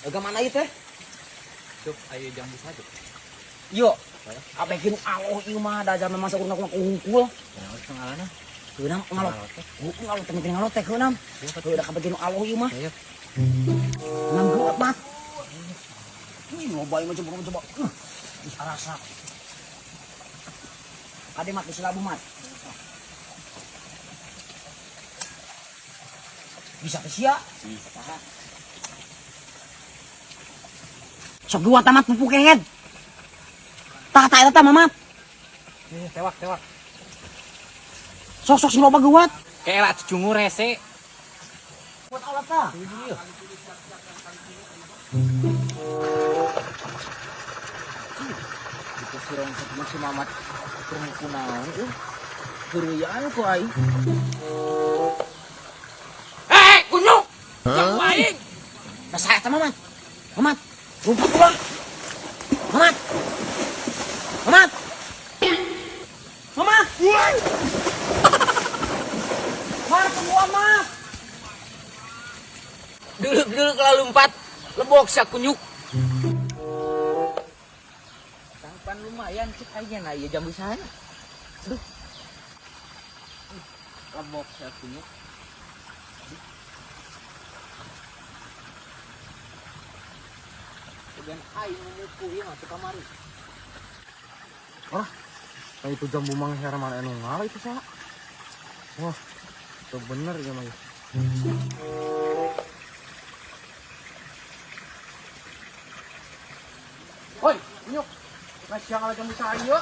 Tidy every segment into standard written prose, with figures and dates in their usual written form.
Agak mana ieu teh? Cuk, ayo jambu saja. Yo. Abekin aloh ieu mah da zaman masa urang ku hungkul. Ya, harus ngalana. Heunam ngalot. Heuh ngalot teh ngalotek heunam. Heuh da kabeh nu aloh ieu mah. Ayo. Heunam geuat mat. Ih loba ieu mah coba coba. Ih arasa. Kade mat geus labu mat. Bisa ke sia. Bisa. Sok geuat amat pupuk kehed. Tah tah eta tah mamat. Nih, tewak, tewak. Sok sok sing loba geuat. Kayak cungu rese. Buat alat tah. Itu surong si Mamat keur naon euy. Heureuyan ku aing. Eh, kunyuk. Jambu aing. Nah, saya teh mamat. Mamat, lompat ulah. Mamat. Mamat. Mamat. Mar, tungguan, Mat. Duluk-duluk lalumpat, lebok sia kunyuk. Tangpan lumayan cek aing na ieu jambu sana. Aduh. Lebok sia kunyuk. Kemudian aing memuku ieu mah teu kamari. Wah, nah itu jambu Mang Herman anu ngala itu salah. Wah, itu bener ya mah. Woi, kunyuk. Nah, siang ala jambu saya.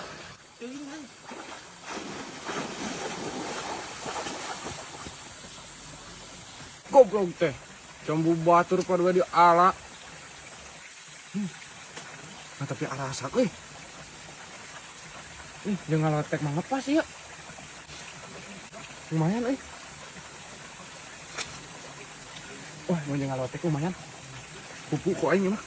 Goblok teh. Jambu batur pada di ala. Nah, tapi arasak euy. Ih, jangan ngalotek mah ngepas ya. Lumayan euy. Wah, mau jangan ngalotek lumayan. Pupuk kok aing mah.